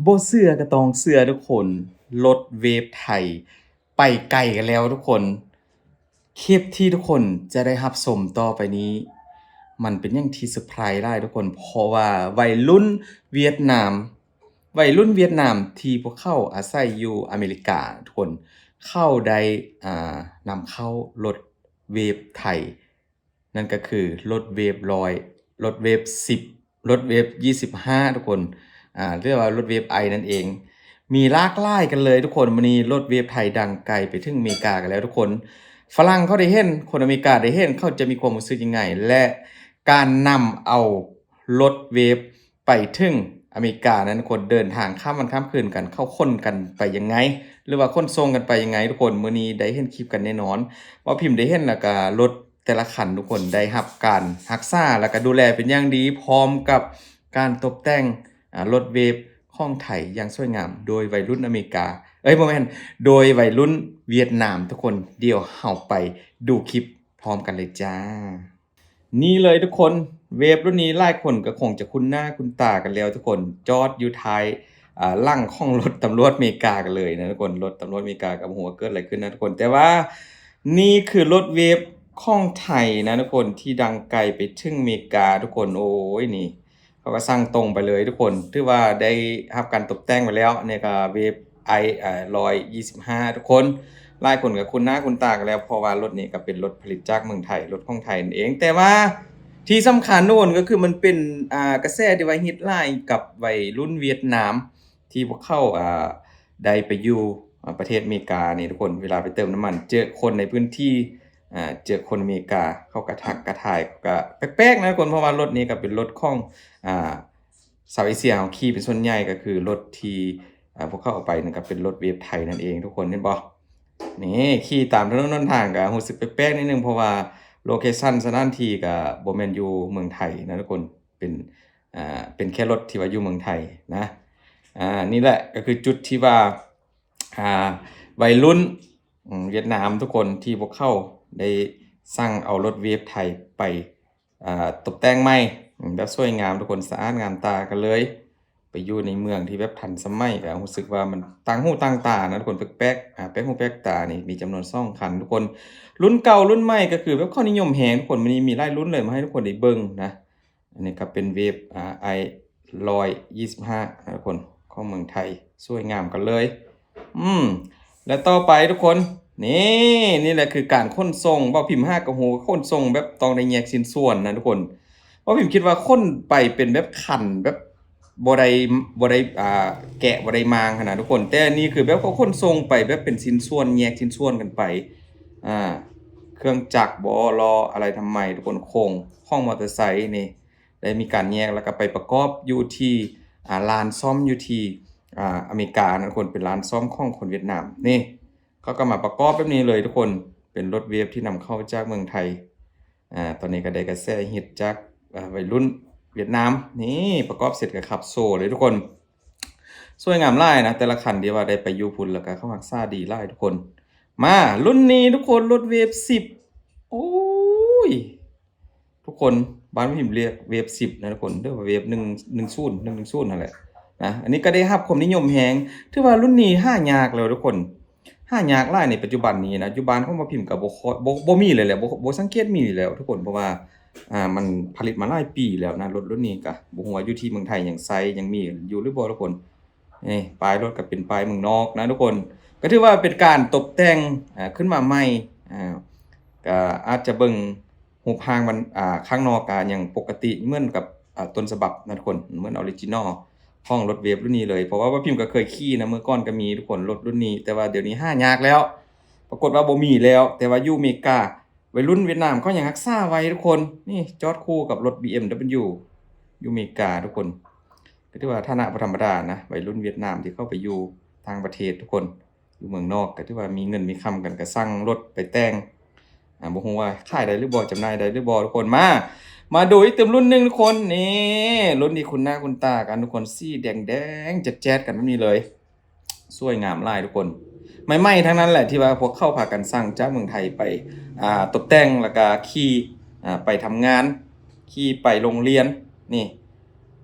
ບໍ່ເຊື່ອກໍຕ້ອງເຊື່ອທຸກຄົນ, ລົດເວຟໄທໄປໄກກັນແລ້ວທຸກຄົນ. ຄລິບທີ່ທຸກຄົນຈະໄດ້ຮັບຊົມຕໍ່ໄປນີ້ ມັນເປັນຫຍັງທີ່ເຊີໄພຣສ໌ຫຼາຍທຸກຄົນ, ເພາະວ່າໄວລຸ້ນຫວຽດນາມ ໄວລຸ້ນຫວຽດນາມທີ່ພວກເຂົາອາໄສຢູ່ອາເມລິກາທຸກຄົນ ເຂົາໄດ້ ອ່າ ນຳເຂົ້າລົດເວຟໄທ ນັ້ນກໍຄືລົດເວຟຮ້ອຍ ລົດເວຟສິບ ລົດເວຟຊາວຫ້າທຸກຄົນ ອ່າ ຫຼືວ່າລົດເວຟໄອນັ້ນເອງ. ມີຫຼາກຫຼາຍກັນເລີຍທຸກຄົນ. ມື້ນີ້ລົດເວຟໄທດັງໄກໄປເຖິງອາເມລິກາກັນແລ້ວທຸກຄົນ. ຝຣັ່ງເຂົາໄດ້ເຫັນ ຄົນອາເມລິກາໄດ້ເຫັນ ເຂົາຈະມີຄວາມຮູ້ສຶກຍັງໄງ ແລະ ການນຳເອົາລົດເວຟໄປເຖິງອາເມລິການັ້ນ ຄົນເດີນທາງຂ້າມວັນຂ້າມຄືນກັນ ເຂົາຂົນກັນໄປຍັງໄງ ຫຼືວ່າຂົນສົ່ງກັນໄປຍັງໄງທຸກຄົນ. ມື້ນີ້ໄດ້ເຫັນຄລິບກັນແນ່ນອນ. ເວົ້າພິມໄດ້ເຫັນ ແລ້ວກະລົດ ແຕ່ລະຄັນທຸກຄົນໄດ້ຮັບການຮັກສາ ແລ້ວກະດູແລເປັນຢ່າງດີ ພ້ອມກັບການຕົບແຕ່ງ ອາ ລົດເວຟຂອງໄທຢ່າງສວຍງາມ ໂດຍໄວລຸ້ນອາເມລິກາ ເອີຍ ບໍ່ແມ່ນ ໂດຍໄວລຸ້ນຫວຽດນາມທຸກຄົນ. ດຽວເຮົາໄປດູຄລິບພ້ອມກັນເລີຍຈ້າ. ນີ້ເລີຍທຸກຄົນ ເວຟລຸ້ນນີ້ຫຼາຍຄົນກໍຄົງຈະຄຸ້ນໜ້າຄຸ້ນຕາກັນແລ້ວທຸກຄົນ ຈອດຢູ່ທ້າຍ ອ່າ ຫຼັງຂອງລົດຕຳຫຼວດເມກາກັນເລີຍນະທຸກຄົນ. ລົດຕຳຫຼວດເມກາກໍບໍ່ຮູ້ວ່າເກີດອະໄລຂຶ້ນນະທຸກຄົນ. ແຕ່ວ່ານີ້ຄືລົດເວຟຂອງໄທນະທຸກຄົນ ທີ່ດັງໄກໄປເຖິງເມກາທຸກຄົນ. ໂອ້ຍ ນີ້ເຂົາກໍສັ່ງຕົງໄປເລີຍທຸກຄົນ ຖືວ່າໄດ້ຮັບການຕົບແຕ່ງໄປແລ້ວ. ນີ້ກໍເວຟ ໄອ ເອີ ຮ້ອຍຊາວຫ້າທຸກຄົນ. ຫຼາຍຄົນກໍຄຸ້ນໜ້າຄຸ້ນຕາກັນແລ້ວ ເພາະວ່າລົດນີ້ກໍເປັນລົດຜະລິດຈາກເມືອງໄທ ລົດຂອງໄທນັ້ນເອງ. ແຕ່ວ່າທີ່ສຳຄັນທຸກຄົນ ກໍຄືມັນເປັນ ອ່າ ກະແສທີ່ວ່າຮິດຫຼາຍກັບໄວລຸ້ນຫວຽດນາມ ທີ່ພວກເຂົາ ອ່າ ໄດ້ໄປຢູ່ ອ່າ ປະເທດອາເມລິການີ້ທຸກຄົນ. ເວລາໄປເຕີມນ້ຳມັນ ເຈີຄົນໃນພື້ນທີ່ ອ່າ ເຈີຄົນອາເມລິກາ ເຂົາກະທັກກະທາຍ ກະແປກໆນະທຸກຄົນ ເພາະວ່າລົດນີ້ກໍເປັນລົດຂອງ ອ່າ ຊາວເອເຊຍເຮົາຂີ່ເປັນສ່ວນໃຫຍ່ ກໍຄືລົດທີ່ ອ່າ ພວກເຂົາເອົາໄປນັ້ນກໍເປັນລົດເວຟໄທນັ້ນເອງທຸກຄົນ. ເຫັນບໍ່ ນີ້ຂີ່ຕາມຖະໜົນຫົນທາງກໍຮູ້ສຶກແປກໆນິດໜຶ່ງ ເພາະວ່າໂລເຄຊັນສະຖານທີ່ກໍບໍ່ແມ່ນຢູ່ເມືອງໄທນະທຸກຄົນ ເປັນ ອ່າ ເປັນແຄ່ລົດທີ່ວ່າຢູ່ເມືອງໄທນະ. ອ່າ ນີ້ແຫຼະກໍຄືຈຸດທີ່ວ່າ ອ່າ ໄວລຸ້ນ ອືມ ຫວຽດນາມທຸກຄົນ ທີ່ພວກເຂົາໄດ້ສັ່ງເອົາລົດເວຟໄທໄປ ອ່າ ຕົບແຕ່ງໃໝ່ ອືມ ແບບສວຍງາມທຸກຄົນ ສະອາດງາມຕາກັນເລີຍ. ໄປຢູ່ໃນເມືອງທີ່ແບບທັນສະໄໝ ກໍຮູ້ສຶກວ່າມັນຕ່າງຫູຕ່າງຕານະທຸກຄົນ ແປກໆ ອ່າ ແປກຫູແປກຕາ. ນີ້ມີຈຳນວນສອງຄັນທຸກຄົນ ລຸ້ນເກົ່າລຸ້ນໃໝ່ ກໍຄືແບບເຂົານິຍົມແຮງທຸກຄົນ. ມື້ນີ້ມີຫຼາຍລຸ້ນເລີຍມາໃຫ້ທຸກຄົນໄດ້ເບິ່ງນະ. ອັນນີ້ກໍເປັນເວຟ ອ່າ ໄອ ຮ້ອຍຊາວຫ້ານະທຸກຄົນ ຂອງເມືອງໄທ ສວຍງາມກັນເລີຍ. ອືມ ແລະ ຕໍ່ໄປທຸກຄົນ ນີ້ ນີ້ແຫຼະຄືການຂົນສົ່ງ. ເວົ້າພິມຫາກໍຮູ້ ຂົນສົ່ງແບບຕ້ອງໄດ້ແຍກຊິ້ນສ່ວນນະທຸກຄົນ. ເວົ້າພິມຄິດວ່າຂົນໄປເປັນແບບຄັນ ແບບບໍ່ໄດ້ ບໍ່ໄດ້ ອ່າ ແກະ ບໍ່ໄດ້ມ້າງຫັ້ນນະທຸກຄົນ. ແຕ່ອັນນີ້ຄືແບບເຂົາຂົນສົ່ງໄປແບບເປັນຊິ້ນສ່ວນ ແຍກຊິ້ນສ່ວນກັນໄປ ອ່າ ເຄື່ອງຈັກບໍ ລໍ້ ອາໄລທຳໄມ ທຸກຄົນ ໂຄ້ງຂອງມໍເຕີໄຊນີ້ ໄດ້ມີການແຍກ ແລ້ວກໍໄປປະກອບຢູ່ທີ່ ອ່າ ລານສ້ອມຢູ່ທີ່ ອ່າ ອາເມລິການະທຸກຄົນ ເປັນລານສ້ອມຂອງຄົນຫວຽດນາມ. ນີ້ ເຂົາກໍມາປະກອບແບບນີ້ເລີຍທຸກຄົນ ເປັນລົດເວຟທີ່ນຳເຂົ້າຈາກເມືອງໄທ. ອ່າ ຕອນນີ້ກໍໄດ້ກະແສຮິດຈາກ ອ່າ ໄວລຸ້ນຫວຽດນາມ. ນີ້ປະກອບເສັດກໍຂັບໂຊເລີຍທຸກຄົນ ສວຍງາມຫຼາຍນະ ແຕ່ລະຄັນທີ່ວ່າໄດ້ໄປຢູ່ພຸ້ນ ແລ້ວກໍເຂົາຮັກສາດີຫຼາຍທຸກຄົນ. ມາລຸ້ນນີ້ທຸກຄົນ ລົດເວຟສິບ ໂອ້ຍ ທຸກຄົນ ບ້ານພິມລຽກເວຟສິບນະທຸກຄົນ ຫຼືວ່າເວຟໜຶ່ງໜຶ່ງສູນ ໜຶ່ງໜຶ່ງສູນຫັ້ນແຫຼະນະ. ອັນນີ້ກໍໄດ້ຮັບຄວາມນິຍົມແຮງ ຖືວ່າລຸ້ນນີ້ຫາຍາກແລ້ວທຸກຄົນ ຫາຍາກຫຼາຍໃນປັດຈຸບັນນີ້ນະ. ຢູ່ບ້ານຂອງບ່າວພິມກໍບໍ່ຄ່ອຍ ບໍ່ ບໍ່ມີເລີຍແຫຼະ ບໍ່ ບໍ່ສັງເກດມີແລ້ວທຸກຄົນ ເພາະວ່າ ອ່າ ມັນຜະລິດມາຫຼາຍປີແລ້ວນະ. ລົດ ລົດນີ້ກໍບໍ່ຮູ້ວ່າຢູ່ທີ່ເມືອງໄທຍັງໃຊ້ ຍັງມີຢູ່ຫຼືບໍ່ທຸກຄົນ. ນີ້ ປ້າຍລົດກໍເປັນປ້າຍເມືອງນອກນະທຸກຄົນ ກໍຖືວ່າເປັນການຕົບແຕ່ງ ອ່າ ຂຶ້ນມາໃໝ່. ອ່າ ກໍອາດຈະເບິ່ງຮູບຮ່າງມັນ ອ່າ ຂ້າງນອກກໍຍັງປົກກະຕິເໝືອນກັບ ອ່າ ຕົ້ນສະບັບນະທຸກຄົນ ເໝືອນອໍຣິຈິນໍຂອງລົດເວຟລຸ້ນນີ້ເລີຍ ເພາະວ່າບ່າວພິມກໍເຄີຍຂີ່ນະ ເມື່ອກ່ອນກໍມີທຸກຄົນ ລົດລຸ້ນນີ້ ແຕ່ວ່າດຽວນີ້ຫາຍາກແລ້ວ ປາກົດວ່າບໍ່ມີແລ້ວ. ແຕ່ວ່າຢູ່ເມກາ ໄວລຸ້ນຫວຽດນາມເຂົາຍັງຮັກສາໄວ້ທຸກຄົນ. ນີ້ຈອດຄູ່ກັບລົດ ບີເອັມດັບເບິນຢູ ຢູ່ເມກາທຸກຄົນ ກໍຖືວ່າຖານະບໍ່ທຳມະດານະ ໄວລຸ້ນຫວຽດນາມທີ່ເຂົ້າໄປຢູ່ຕ່າງປະເທດທຸກຄົນ ຢູ່ເມືອງນອກ ກໍຖືວ່າມີເງິນມີຄຳກັນ ກໍສັ່ງລົດໄປແຕ່ງ ອ່າ ບໍ່ຮູ້ວ່າຂາຍໄດ້ຫຼືບໍ່ ຈຳໜ່າຍໄດ້ຫຼືບໍ່ທຸກຄົນ. ມາ ມາດູອີກຕື່ມລຸ້ນໜຶ່ງທຸກຄົນ. ນີ້ ລຸ້ນທີ່ຄຸ້ນໜ້າຄຸ້ນຕາກັນທຸກຄົນ ສີແດງໆແຈດໆກັນແບບນີ້ເລີຍ ສວຍງາມຫຼາຍທຸກຄົນ ໃໝ່ໆທັງນັ້ນແຫຼະ ທີ່ວ່າພວກເຂົາພາກັນສັ່ງຈາກເມືອງໄທໄປ ອ່າ ຕົບແຕ່ງ ແລ້ວກະຂີ່ ອ່າ ໄປທຳງານ ຂີ່ໄປໂຮງຮຽນ. ນີ້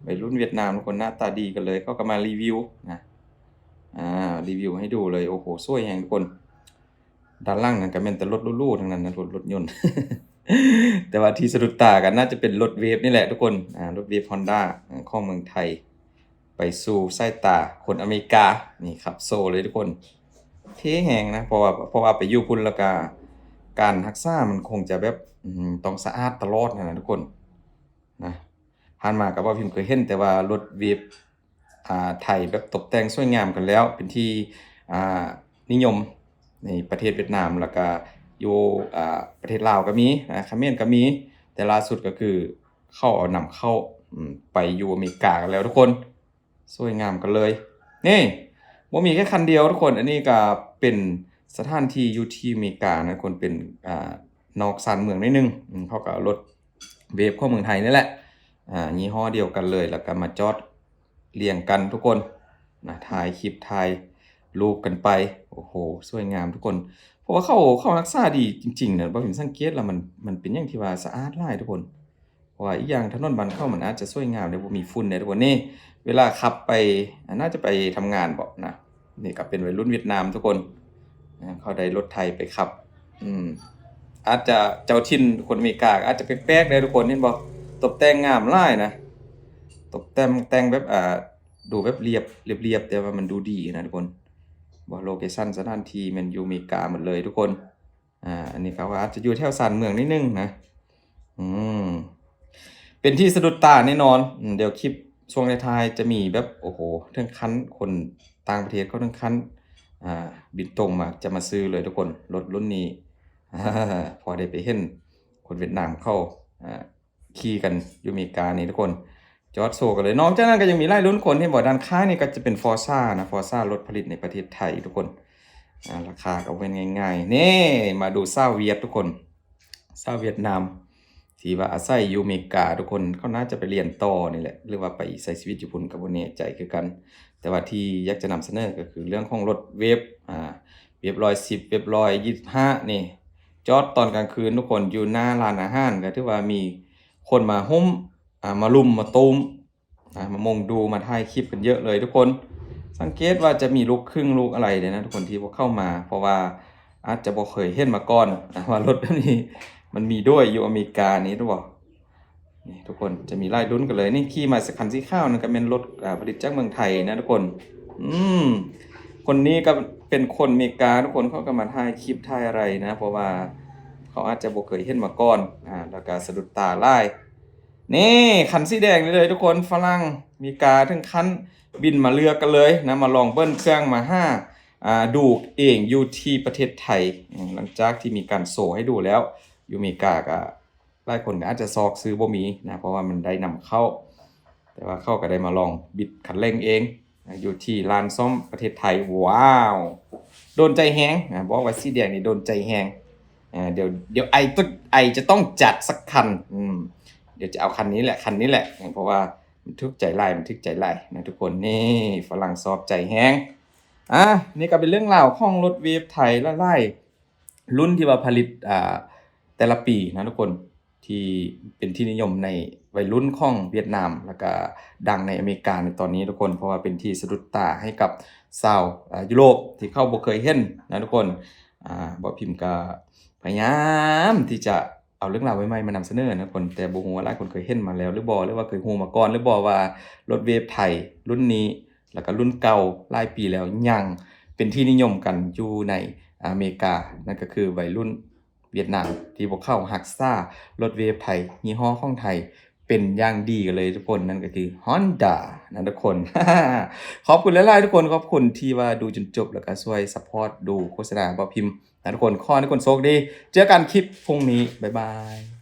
ໄວລຸ້ນຫວຽດນາມທຸກຄົນ ໜ້າຕາດີກັນເລີຍ ເຂົາກໍມາຣີວິວນະ ອ່າ ຣີວິວໃຫ້ດູເລີຍ. ໂອ້ໂຫ ສວຍແຮງທຸກຄົນ. ດ້ານຫຼັງນັ້ນກໍແມ່ນແຕ່ລົດຫຼູໆທັງນັ້ນນະ ລົດ ລົດຍົນ ແຕ່ວ່າທີ່ສະດຸດຕາກໍໜ້າຈະເປັນລົດເວຟນີ້ແຫຼະທຸກຄົນ ອ່າ ລົດເວຟຮອນດ້າ ຂອງເມືອງໄທ ໄປສູ່ສາຍຕາຄົນອາເມລິກາ. ນີ້ຂັບໂຊເລີຍທຸກຄົນ ເທ່ແຮງນະ ເພາະວ່າ ເພາະວ່າໄປຢູ່ພຸ້ນແລ້ວກໍການຮັກສາມັນຄົງຈະແບບ ອືມ ຕ້ອງສະອາດຕະຫຼອດຫັ້ນນະທຸກຄົນນະ. ຜ່ານມາກໍບໍ່ພິມເຄີຍເຫັນແຕ່ວ່າລົດເວຟ ອ່າ ໄທແບບຕົບແຕ່ງສວຍງາມກັນແລ້ວ ເປັນທີ່ ອ່າ ນິຍົມໃນປະເທດຫວຽດນາມ ແລ້ວກະຢູ່ ອ່າ ປະເທດລາວກໍມີນະ ຂະເໝນກໍມີ ແຕ່ລ່າສຸດກໍຄືເຂົາເອົານຳເຂົ້າ ອືມ ໄປຢູ່ອາເມລິກາກັນແລ້ວທຸກຄົນ ສວຍງາມກັນເລີຍ. ນີ້ ບໍ່ມີແຄ່ຄັນດຽວທຸກຄົນ ອັນນີ້ກໍເປັນສະຖານທີ່ຢູ່ທີ່ອາເມລິການະ ຄົນເປັນ ອ່າ ນອກຊານເມືອງໜ້ອຍໜຶ່ງ ອືມ ເຂົາກໍເອົາລົດເວຟຂອງເມືອງໄທນີ້ແຫຼະ ອ່າ ຍີ່ຫໍ້ດຽວກັນເລີຍ ແລ້ວກໍມາຈອດລຽງກັນທຸກຄົນນະ ຖ່າຍຄລິບ ຖ່າຍຮູບກັນໄປ. ໂອ້ໂຫ ສວຍງາມທຸກຄົນ ເພາະວ່າເຂົາ ເຂົາຮັກສາດີຈິງໆນະ ບໍ່ເຫັນ ສັງເກດແລ້ວມັນ ມັນເປັນຫຍັງທີ່ວ່າສະອາດຫຼາຍທຸກຄົນ. ເພາະວ່າອີກຢ່າງຖະໜົນບ້ານເຂົາມັນອາດຈະສວຍງາມແດ່ ບໍ່ມີຝຸ່ນແດ່ທຸກຄົນ. ນີ້ເວລາຂັບໄປ ອາ ໜ້າຈະໄປທຳງານບໍນະ. ນີ້ກໍເປັນໄວລຸ້ນຫວຽດນາມທຸກຄົນ ອາ ເຂົາໄດ້ລົດໄຖໄປຂັບ ອືມ ອາດຈະເຈົ້າຖິ່ນຄົນອາເມລິກາອາດຈະແປກໆແດ່ທຸກຄົນ ເຫັນບໍ່? ຕົບແຕ່ງງາມຫຼາຍນະ ຕົບແຕ່ງ ແຕ່ງແບບ ອ່າ ດູແບບລຽບ ລຽບໆ ແຕ່ວ່າມັນດູດີນະທຸກຄົນ. ບໍ່ ໂລເຄຊັນສະຖານທີ່ແມ່ນຢູ່ອາເມລິກາໝົດເລີຍທຸກຄົນ. ອ່າ ອັນນີ້ເຂົາກໍອາດຈະຢູ່ແຖວຊານເມືອງໜ້ອຍໜຶ່ງນະ ອືມ ເປັນທີ່ສະດຸດຕາແນ່ນອນ. ອືມ ດຽວຄລິບຊ່ວງທ້າຍໆຈະມີແບບ ໂອ້ໂຫ ເຖິງຂັ້ນຄົນຕ່າງປະເທດເຂົາເຖິງຂັ້ນ ອ່າ ບິນຕົງມາ ຈະມາຊື້ເລີຍທຸກຄົນ ລົດລຸ້ນນີ້ ພໍໄດ້ໄປເຫັນຄົນຫວຽດນາມເຂົາ ອ່າ ຂີ່ກັນຢູ່ອາເມລິການີ້ທຸກຄົນ ຈອດໂຊກັນເລີຍ. ນອກຈາກນັ້ນກໍຍັງມີຫຼາຍລຸ້ນຄົນ ເຫັນບໍ່? ດ້ານຂ້າງນີ້ກໍຈະເປັນຟໍຊານະ ຟໍຊາລົດຜະລິດໃນປະເທດໄທທຸກຄົນ ອ່າ ລາຄາກໍບໍ່ແມ່ນງ່າຍໆ. ນີ້ ມາດູຊາວຫວຽດທຸກຄົນ ຊາວຫວຽດນາມທີ່ວ່າອາໄສຢູ່ອາເມລິກາທຸກຄົນ ເຂົາໜ້າຈະໄປຮຽນຕໍ່ນີ້ແຫຼະ ຫຼືວ່າໄປໃຊ້ຊີວິດຢູ່ພຸ້ນກໍບໍ່ແນ່ໃຈຄືກັນ. ແຕ່ວ່າທີ່ຢາກຈະນຳສະເໜີກໍຄືເລື່ອງຂອງລົດເວຟ ອ່າ ເວຟຮ້ອຍສິບ ເວຟຮ້ອຍຊາວຫ້ານີ້ ຈອດຕອນກາງຄືນທຸກຄົນ ຢູ່ໜ້າຮ້ານອາຫານ ກໍຖືວ່າມີຄົນມາຮຸມ ອ່າ ມາລຸມມາຕຸ້ມ ອ່າ ມາມຸງດູ ມາຖ່າຍຄລິບກັນເຍອະເລີຍທຸກຄົນ. ສັງເກດວ່າຈະມີລູກຄຶ່ງລູກອະໄລເດ້ນະທຸກຄົນ ທີ່ບໍ່ເຂົ້າມາ ເພາະວ່າອາດຈະບໍ່ເຄີຍເຫັນມາກ່ອນ ອ່າ ວ່າລົດແບບນີ້ມັນມີດ້ວຍຢູ່ອາເມລິການີ້ ຮູ້ບໍ່? ນີ້ທຸກຄົນ ຈະມີຫຼາຍລຸ້ນກັນເລີຍ. ນີ້ຂີ່ມາຄັນສີຂາວນັ້ນກໍແມ່ນລົດ ອ່າ ຜະລິດຈາກເມືອງໄທນະທຸກຄົນ. ອືມ ຄົນນີ້ກໍເປັນຄົນອາເມລິກາທຸກຄົນ ເຂົາກໍມາຖ່າຍຄລິບຖ່າຍອະໄລນະ ເພາະວ່າເຂົາອາດຈະບໍ່ເຄີຍເຫັນມາກ່ອນ ອ່າ ແລ້ວກໍສະດຸດຕາຫຼາຍ. ນີ້ ຄັນສີແດງນີ້ເລີຍທຸກຄົນ ຝຣັ່ງອາເມລິກາເຖິງຂັ້ນບິນມາເລືອກກັນເລີຍນະ ມາລອງເບິ່ງເຄື່ອງ ມາຫາ ອ່າ ດູເອງຢູ່ທີ່ປະເທດໄທ ຫຼັງຈາກທີ່ມີການໂຊໃຫ້ດູແລ້ວ ຢູ່ອາເມລິກາກໍຫຼາຍຄົນກໍອາດຈະຊອກຊື້ບໍ່ມີນະ ເພາະວ່າມັນໄດ້ນຳເຂົ້າ ແຕ່ວ່າເຂົາກໍໄດ້ມາລອງບິດຄັນເລັ່ງເອງ ຢູ່ທີ່ລານສ້ອມປະເທດໄທ. ວ້າວ ໂດນໃຈແຮງ ອ່າ ບອກວ່າສີແດງນີ້ໂດນໃຈແຮງ. ອ່າ ດຽວ ດຽວໄອຕ້ອງ ໄອຈະຕ້ອງຈັດສັກຄັນ ອືມ ດຽວຈະເອົາຄັນນີ້ແຫຼະ ຄັນນີ້ແຫຼະ ເພາະວ່າມັນຖືກໃຈຫຼາຍ ມັນຖືກໃຈຫຼາຍນະທຸກຄົນ. ນີ້ຝຣັ່ງຊອບໃຈແຮງ. ອ່າ ນີ້ກໍເປັນເລື່ອງລາວຂອງລົດເວຟໄທຫຼາຍໆ ລຸ້ນທີ່ວ່າຜະລິດ ອ່າ ແຕ່ລະປີນະທຸກຄົນ ທີ່ເປັນທີ່ນິຍົມໃນໄວລຸ້ນຂອງຫວຽດນາມ ແລ້ວກະດັງໃນອາເມລິກາໃນຕອນນີ້ທຸກຄົນ ເພາະວ່າເປັນທີ່ສະດຸດຕາໃຫ້ກັບຊາວ ເອີ ຢູໂຣບທີ່ເຂົາບໍ່ເຄີຍເຫັນນະທຸກຄົນ. ອ່າ ບໍ່ພິມກະພະຍາຍາມທີ່ຈະເອົາເລື່ອງລາວໃໝ່ໆມານຳສະເໜີນະທຸກຄົນ ແຕ່ບໍ່ຮູ້ວ່າຫຼາຍຄົນເຄີຍເຫັນມາແລ້ວຫຼືບໍ່ ຫຼືວ່າເຄີຍຮູ້ມາກ່ອນຫຼືບໍ່ວ່າລົດເວຟໄທລຸ້ນນີ້ ແລ້ວກະລຸ້ນເກົ່າຫຼາຍປີແລ້ວ ຍັງເປັນທີ່ນິຍົມກັນຢູ່ໃນອາເມລິກາ ນັ້ນກໍຄືໄວລຸ້ນ ຫວຽດນາມ ທີ່ພວກເຂົາຮັກສາລົດເວຟໄທ ຍີ່ຫໍ້ຂອງໄທເປັນຢ່າງດີກັນເລີຍທຸກຄົນ ນັ້ນກໍຄື Honda ນະທຸກຄົນ. ຂອບຄຸນຫຼາຍໆທຸກຄົນ ຂອບຄຸນທີ່ວ່າດູຈົນຈົບ ແລ້ວກໍຊ່ວຍ support ດູໂຄສະນາບໍ່ພິມນະທຸກຄົນ. ຂໍໃຫ້ທຸກຄົນໂຊກດີ ເຈີກັນຄລິບພຸ່ງນີ້ ບາຍບາຍ.